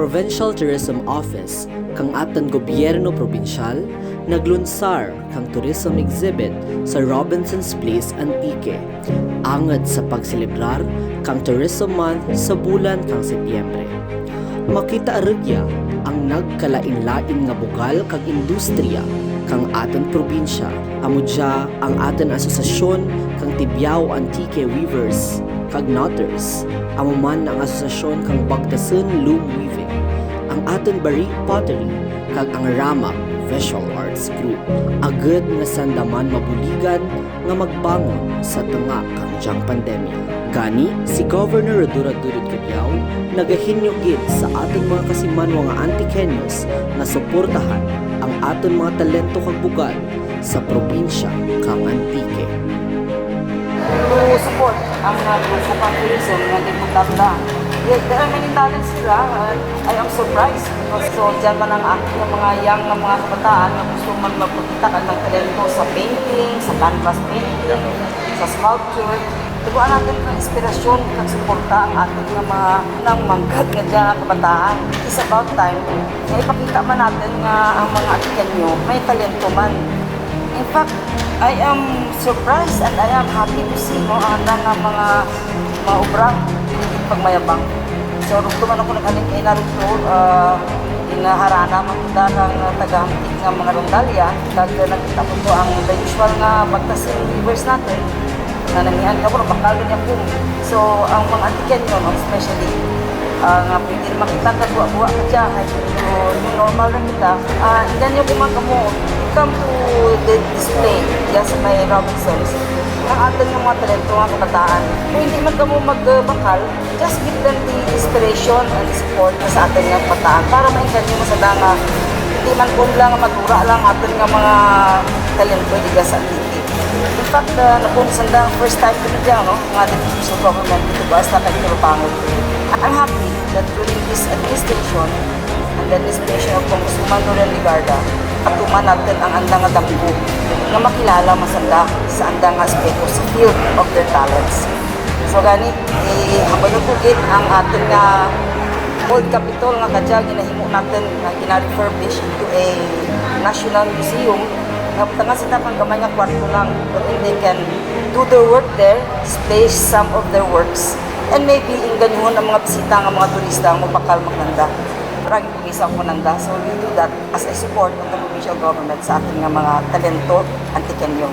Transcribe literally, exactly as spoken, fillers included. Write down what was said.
Provincial Tourism Office kang atun gobyerno probinsyal naglunsar kang tourism exhibit sa Robinson's Place, Antique, angud sa pagselebrar kang Tourism Month sa bulan kang Setyembre. Makita rugya ang nagkalain-lain nga bugal kag industriya kang atun probinsya, amo dya ang atun asosasyon kang Tibiao Antique Weavers kag Knotters, amo man ang asosasyon kang Bagtasun Loom Weaving, ang atun Bari Pottery, kag ang Ramak Visual Arts Group, agud nga sanda man mabuligan nga magbangon sa tunga kang dyang pandemya. Gani, si Governor Rhodora Dodod Cadiao nagahinyo gid sa atun mga kasimanwa nga Antiqueños nga suportahan ang atun mga talento kag bugal sa probinsya kang Antique. To support ang, ah, grupo kang tourism nga gin-conduct nanda. There, there are many talents nira, ah, I am surprised. So, dyan man ang aton mga young nga mga kabataan nga gusto man magpakita kang talento sa painting, sa canvas painting, sa sculpture. Tuguan natun kang inspirasyon, kang suporta ang atun nga mga nagmanggad nga dya nga kabataan. It's about time nga ipakita man natun nga ang mga Antiqueño may talento man. In fact, I am surprised and I am happy to see, no, ang anda nga mga, mga obra, pagmayabang. So, rugto man ako naghalin kaina rugto, ah, ginaharana man kita kang taga-Hamtic nga mga rondalya, kag nakita ko to ang the usual nga Bagtasun Weavers natun, nga namian ako, bakal gani ako. So, ang mga Antiqueño, no, especially, ah, nga pwede makita ka, gwa-gwa ka dya, hay, so, new normal na kita. Ah, inganyo ko man kamo, come to the display, dya sa may Robinson's. Ang atun nga mga talento nga kabataan. Kung hindi man kamo magbakal, just give them the inspiration and the support sa atun nga kabataan para mainganyo man sanda nga hindi man kun lang madura lang atun nga mga talento dya sa Antique. In fact, ah, nakun sanda first time ko na dyan, no? Nga the provincial government dito ba sa kay Tiro Pangud. I'm happy that during this administration and the administration of Congresswoman Loren Legarda, atuman natun ang anda nga damgo nga makilala man sanda sa anda nga aspeto sa field of their talents. So gani, eh, hambalun ko gid ang atun nga old Capitol nga kadya ginahimo natun nga gina-refurbish into a national museum, nga butangan sanda kang gamay nga kwarto lang, wherein they can do their work there, display some of their works, and maybe inganyohon ang mga bisita nga mga turista nga mabakal man kananda. Para gipamisa ko nanda. So we do that as a support of the provincial government sa atun nga mga talento Antiqueño.